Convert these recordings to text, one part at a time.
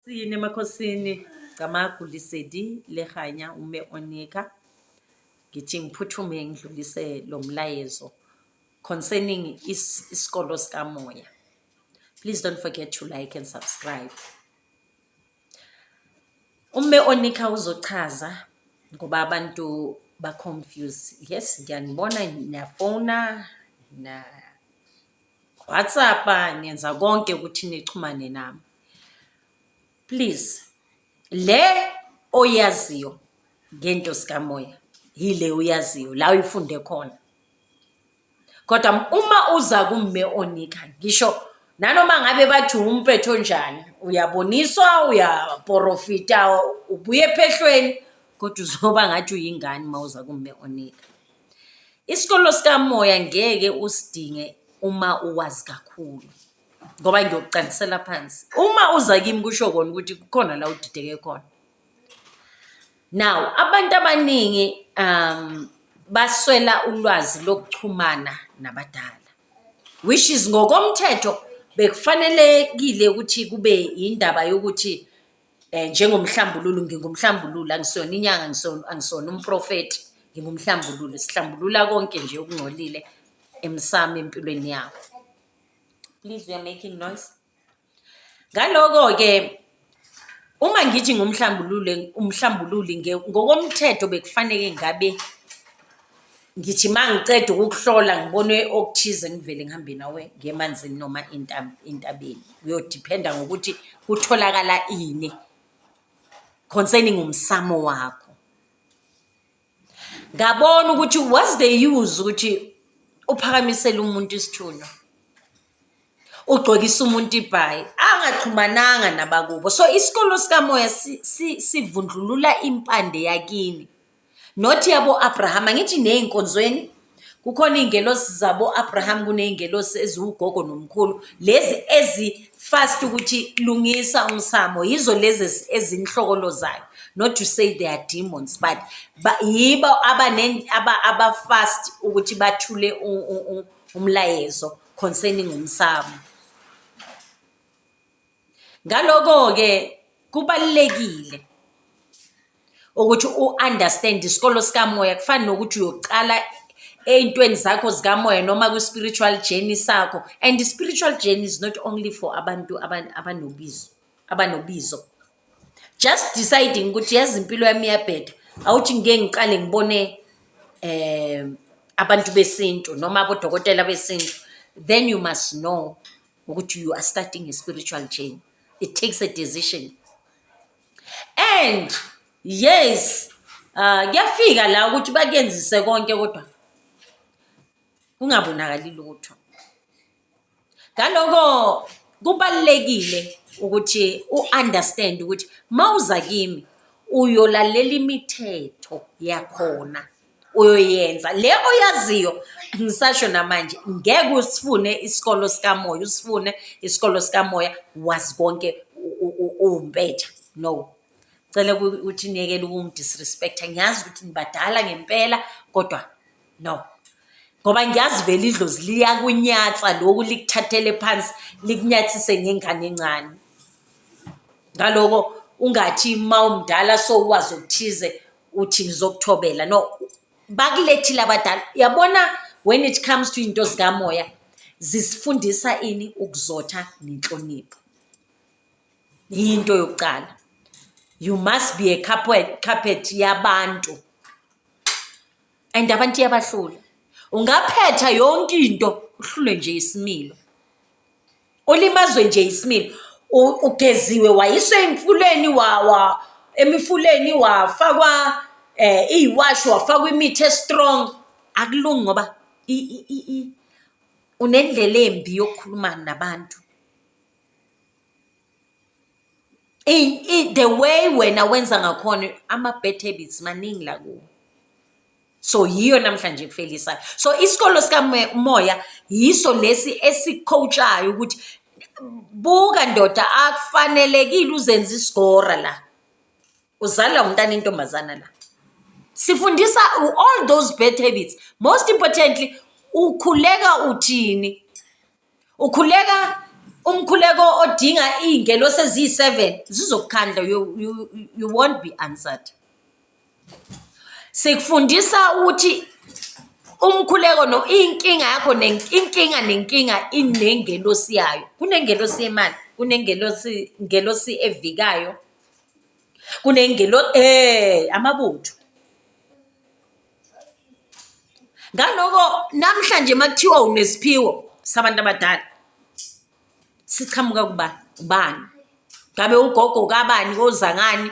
Sini emakhosini, Camagu Lesedi Lekganya uMme Onika. Ngithi ngiphuthume ngidlulise lo mlayezo concerning isikolo sikamoya. Please don't forget to like and subscribe. UMme Onika uzochaza ngoba abantu ba-confused. Yes, ngiyanibona niyafona na WhatsApp, niyenza konke ukuthi nixhumane nami. Please, le oyaziyo ngento sikamoya yile oyaziyo la uyifunde khona. Kodwa uma uza kuMme Onika, ngisho nanoma ngabe bathi umpetho onjani, uyaboniswa, uyaporofita, ubuye ephehlweni, kodwa uzoba ngathi uyingane uma uza kuMme Onika. Isikolo sikamoya ngeke usidinge uma uwazi kakhulu, ngoba ngiyokucandisela phansi. Uma uza kimi kusho kona ukuthi kukhona la udideke khona. Now, abantu abaningi baswela ulwazi lokuxhumana nabadala, which is ngokomthetho bekufanelekile ukuthi kube indaba yokuthi njengomhlambululo, ngingumhlambululo, angisiyona inyanga, angisona umprofethi, ngingumhlambululo. Sihlambulula konke nje okungcolile emsamo empilweni yakho. Please, we are making noise. Ngaloko-ke, uma ngithi ngumhlambulule, umhlambululi ngokomthetho bekufaneke ngabe ngithi uma ngiceda ukukuhlola ngibone okuthize ngivele ngihambe nawe ngiye emanzini noma entabeni. Kuyodiphenda ngokuthi kutholakala ini concerning umsamo wakho. Ngabona ukuthi what's the use ukuthi uphakamisele umuntu isithunywa, ugcokisa umuntu ibhayi angaxhumananga nabakubo. So isikolo sikamoya sivundlulula impande yakini, not yabo-Abraham. Angithi ney'nkonzweni kukhona iy'ngelosi zabo-Abraham, kuney'ngelosi eziwugogo nomkhulu, lezi ezi-fast ukuthi lungisa umsamo, yizo lezi ezinhlokolozayo. Not to say they are demons, but yibo aba-fast ukuthi bathule umlayezo concerning umsamo. Ngaloko-ke kubalulekile ukuthi u-understand isikolo sikamoya. Kufana nokuthi uyoqala ey'ntweni zakho zikamoya noma kwi-spiritual journey sakho. And spiritual journey is not only for abantu abanobizo, abanobizo. Just deciding ukuthi yazi impilo yami iyabheda, awuthi ngike ngiqale ngibone abantu besintu noma abodokotela besintu, then you must know ukuthi you are starting a spiritual journey. It takes a decision. And yes, kuyafika la ukuthi bakuyenzise konke kodwa kungabonakali lutho. Ngaloko kubalulekile ukuthi u-understand ukuthi mawuza kimi uyolalela imithetho yakhona, uyoyenza le oyaziyo. Ngisasho namanje, ngeke usifune isikolo sikamoya, usifune isikolo sikamoya wazi konke uwumpetha. No. Cela ukuthi niyekele ukungi-disrespect-a. Ngiyazi ukuthi nibadala ngempela, kodwa no. Ngoba ngiyazi vele idlozi liyakunyatsa lokhu, likuthathele phansi, likunyathise ngengane encane. Ngaloko ungathi uma umdala sowuwazi okuthize uthi ngizokuthobela. No, bakulethile abadala. Uyabona, when it comes to into zikamoya, zisifundisa ini? Ukuzotha nenhlonipho. Yinto yokuqala. You must be a carpet yabantu. And abantu iyabahlula. Ungaphetha yonke into, uhlulwe nje isimilo. Ulimazwe nje isimilo. Ugeziwe, wayiswa emfuleni, wa emifuleni, wafakwa iyiwasho, wafakwa imithi e-strong. Akulungi ngoba unendlela embi yokukhuluma nabantu. The way wena wenza ngakhona, ama-bad habits maningi la kuwe. So yiyo namhlanje kufelisayo. So isikolo sikamoya yiso lesi esiku-coachayo ukuthi buka ndoda, akufanelekile uzenze isigora la. Uzalwa umntana intombazana la. Sifundisa all those bad habits. Most importantly, ukhuleka uthini? Ukhuleka Umkhuleko odinga iy'ngelosi eziyi-seven zizokukhandla, you won't be answered. Sikufundisa ukuthi umkhuleko no inkinga yakho inkinga nenkinga inengelosi yayo. Kunengelosi yemali, kunengelosi ngelosi evikayo, amabutho. Ngaloko namhlanje uma kuthiwa unesiphiwo sabantu abadala, sichamuka kuba ubani? Ngabe ugogo kabani koza ngani?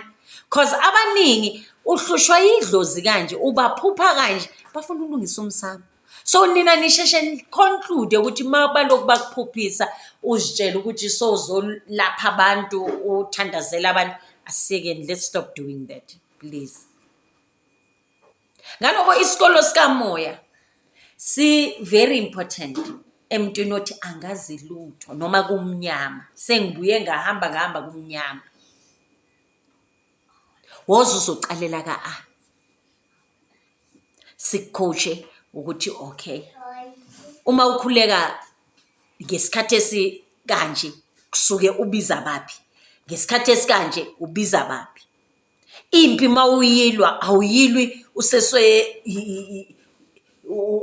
Cause abaningi uhlushwa yidlozi kanje, ubaphupha kanje, bafuna ukulungisa umsamo. So nina nisheshe ni-conclude ukuthi uma balokhu bakuphuphisa uzitshele ukuthi sowuzolapha abantu, uthandazele abantu. Asiyekeni, let's stop doing that, please. Ngaloko isikolo sikamoya si-very important emntwini othi angazi lutho noma kumnyama, sengibuye ngahamba ngahamba kumnyama. Woza uzocalela ka-A, siku-coach-e ukuthi okay, uma ukhuleka ngesikhathi esikanje kusuke ubiza baphi, ngesikhathi esikanje ubiza baphi. Impi uma uyilwa awuyilwi usese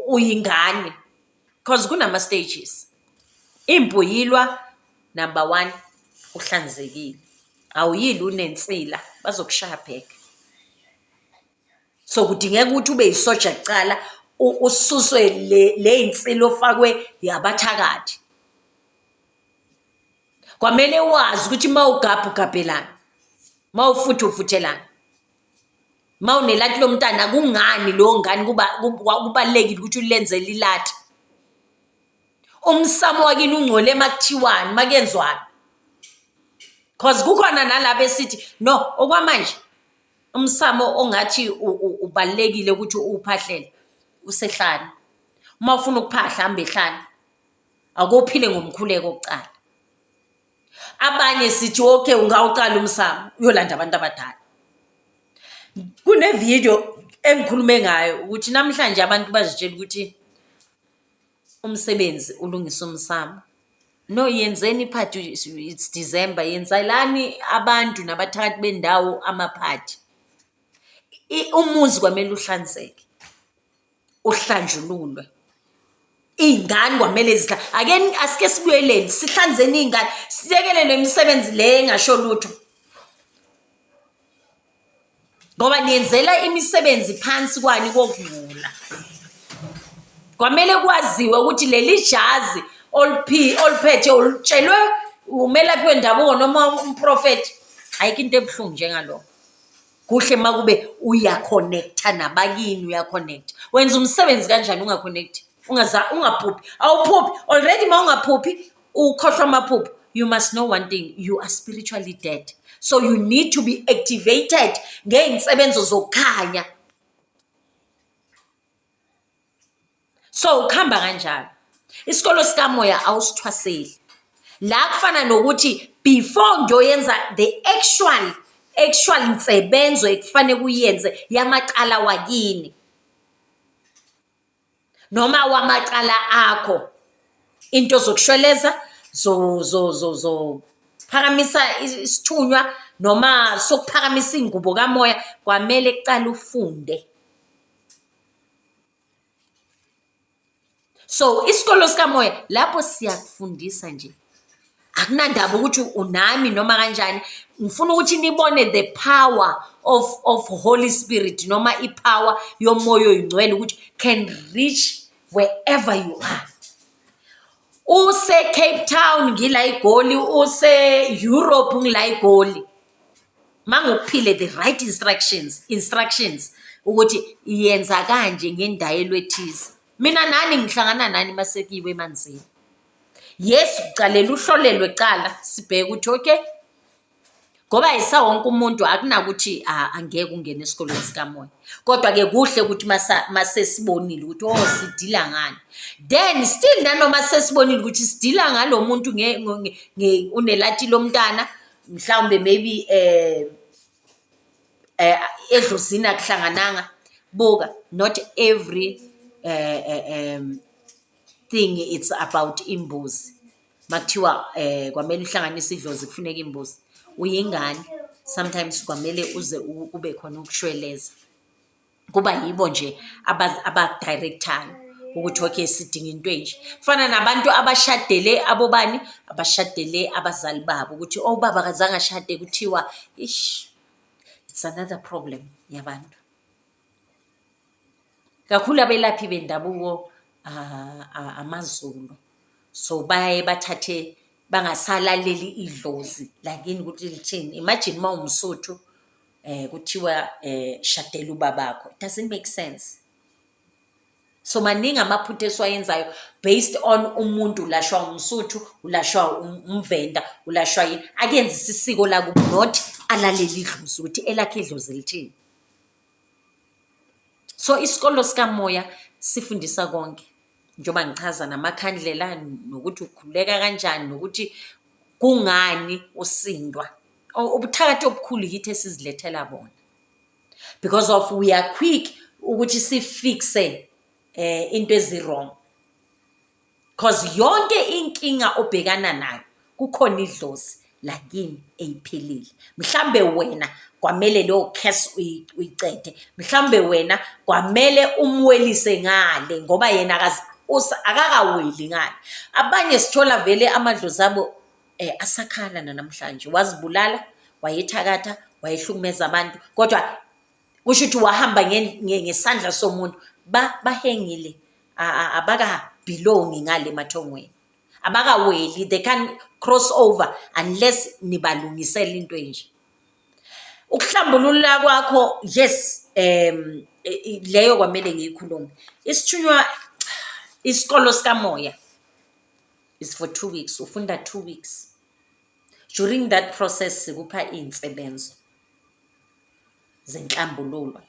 uyingane cause kunama-stages. Impi uyilwa number one, uhlanzekile, awuyilwi unensila bazokushaya back. So kudingeka ukuthi ube yisoja kucala ususwe le y'nsila ofakwe yabathakathi. Kwamele wazi ukuthi uma ugabha ugabhelani, uma ufutha ufuthelani. Uma unelati lomntana kungani leyo ngane kuba kubalulekile ukuthi ulenzele ilati. Umsamo wakini ungcole uma kuthiwani, uma kuyenzwani. Cause kukhona nalaba esithi no okwamanje umsamo ongathi ubalulekile ukuthi uwuphahlele usehlane. Uma ufuna ukuphahla hamba ehlane. Ake uphile ngomkhuleko kucala. Abanye sithi okay ungawuqala umsamo uyolanda abantu abadala. Kune-video engikhulume ngayo ukuthi namhlanje abantu bazitshela ukuthi umsebenzi ulungisa umsamo. No, yenzeni iphathi, it's December, yenzelani abantu nabathakathi bendawo amaphathi. Umuzi kwamele uhlanzeke, uhlanjululwe. Iy'ngane kwamele ake asike sibuyeleni sihlanzeni iy'ngane, siyekele le misebenzi le engasho lutho. Ngoba niyenzela imisebenzi phansi kwani kokungcola. Kwamele kwaziwe ukuthi leli jazi oluphethe ulutshelwe umelaphi wendabuko noma umprofethi. Ayikho into ebuhlungu njengalokho. Kuhle uma kube uya-connect-a nabakini, uya-connect-a. Wenza umsebenzi kanjani unga-connect-i? Ungaphuphi, awuphuphi already uma ungaphuphi ukhohlwa amaphupho. You must know one thing, you are spiritually dead. So you need to be activated ngey'nsebenzo zokukhanya. So kuhamba kanjalo. Isikolo sikamoya awusithwaseli. La kufana nokuthi before ngiyoyenza the actual nsebenzo ekufanele uyenze yamacala wakini noma wamacala akho, into zokushweleza zophakamisa isithunywa noma sokuphakamisa ingubo kamoya, kwamele kucala ufunde. So isikolo sikamoya lapho siyakufundisa nje, akunandaba ukuthi unami noma kanjani. Ngifuna ukuthi nibone the power of Holy Spirit noma i-power yomoya oyingcwele ukuthi can reach wherever you are. Use-Cape Town ngila eGoli, use-Europe ngila eGoli. Mangikuphile the right instructions ukuthi yenza kanje ngendayelo ethize. Mina nani ngihlangana nani mase kuyiwe emanzini. Yes, ucalela uhlolelwe kucala sibheke ukuthi okay, ngoba ayisawonke umuntu akunakuthi angeke ungene esikolweni sikamoya. Kodwa-ke kuhle ukuthi mase sibonile ukuthi oh sidila ngani. Then still nanoma sesibonile ukuthi sidila ngalo muntu unelati lomntana, mhlawumbe maybe edlozini akuhlangananga. Buka, not every thing it's about imbuzi. Uma kuthiwa kwamele uhlanganise idlozi kufuneka imbuzi, uyingane, sometimes kwamele uze kube khona ukushweleza. Kuba yibo nje abaku-direct-ayo ukuthi okay, sidinga into enje. Kufana nabantu abashadele abobani, abashadele abazali babo ukuthi, oh, ubaba akazange ashade kuthiwa, ish, it's another problem yabantu. Kakhulu abelaphi bendabuko amaZulu, so bayaye bathathe bangasalaleli idlozi lakini ukuthi lithini. Imagine uma uwumSotho kuthiwa shadela ubabakho, it doesn't make sense. So maningi amaphutha esiwayenzayo based on umuntu ulashwa umSuthu, ulashwa umVenda, ulashwa yini. Akuyenzise isiko lakubo, not alalele idlozi ukuthi elakhe idlozi lithini. So isikolo sikamoya sifundisa konke, njengoba ngichaza namakhandlela, nokuthi ukhululeka kanjani, nokuthi kungani usindwa. Ubuthakathi obukhulu yithi esizilethela bona because of we are quick ukuthi si-fix-e into ezi-wrong. 'Cause yonke inkinga obhekana nayo kukhona idlozi lakini eyiphelile. Mhlambe wena kwamele leyo curse uyicede, mhlambe wena kwamele umwelise ngale ngoba yena akakaweli ngale. Abanye sithola vele amadlozi abo asakhala nanamhlanje, wazibulala, wayethakatha, wayehlukumeza abantu, kodwa kusho ukuthi wahamba ngesandla somuntu. Bahengile, abaka-belong-i ngale emathongweni, abakaweli, they can't cross over unless nibalungisela into enje. Ukuhlambulula kwakho, yes, leyo kwamele ngiyikhulume. Isithunywa, isikolo sikamoya is for 2 weeks, ufunda 2 weeks. During that process sikupha iy'nsebenzo zenhlambululo.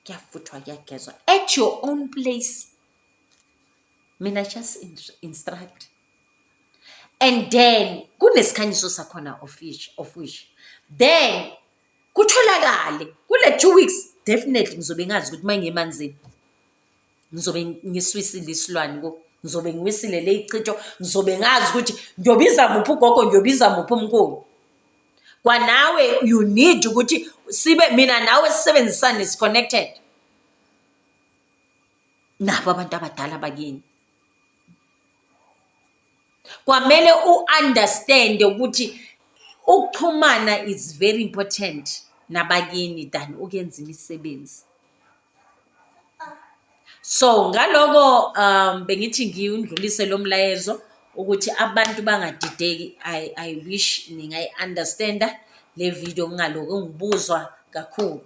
Kuyafuthwa, kuyagezwa at your own place. Mina just instruct. And then kunesikhanyiso sakhona of which then kutholakale kule 2 weeks, definitely ngizobe ngazi ukuthi uma ngiye emanzini ngizobe ngiswisile isilwane ko, ngizobe ngiwisile le ichitho, ngizobe ngazi ukuthi ngiyobiza muphi ugogo, ngiyobiza muphi umkhulu. Kwanawe you need ukuthi sibe mina nawe sisebenzisane, si-connected nabo abantu abadala bakini. Kwamele u-understand ukuthi ukuxhumana is very important nabakini than ukuyenza imisebenzi. So ngaloko bengithi ngiwundlulise lo mlayezo ukuthi abantu bangadideki. I wish ningayi-understand-a le video, ngingalokhu ngibuzwa kakhulu.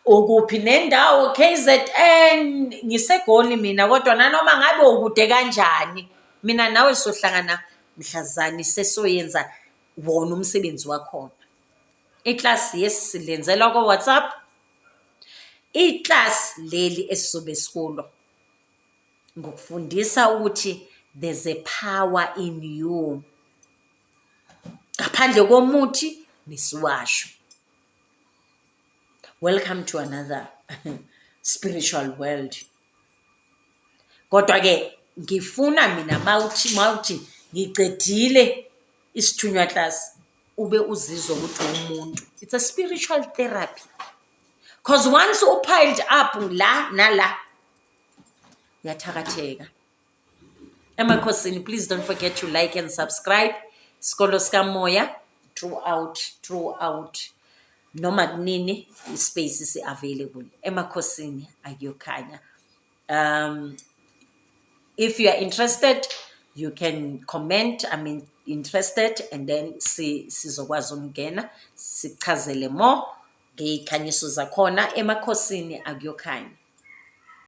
Ukuphi nendawo KZN? NgiseGoli mina, kodwa nanoma ngabe ukude kanjani, mina nawe sohlangana mhlazane sesoyenza wona umsebenzi wakhona. Iklasi, yes, silenzela ko-WhatsApp. Iklasi leli esizobe sikulo ngokufundisa ukuthi there's a power in you. Ngaphandle komuthi nesiwasho. Welcome to another spiritual world. Kodwa-ke ngifuna mina mawuthi mawuthi ngicedile isithunywa class, ube uzizwa ukuthi uwumuntu. It's a spiritual therapy. 'Cause once u-piled up la nala, uyathakatheka. Emakhosini, please don't forget to like and subscribe. Isikolo sikamoya throughout, throughout. Noma kunini i-space si-available. Emakhosini akuyokhanya. If you are interested, you can comment, "I'm interested," and then sizokwazi ukungena sikuchazele more ngey'khanyiso zakhona emakhosini akuyokhanya.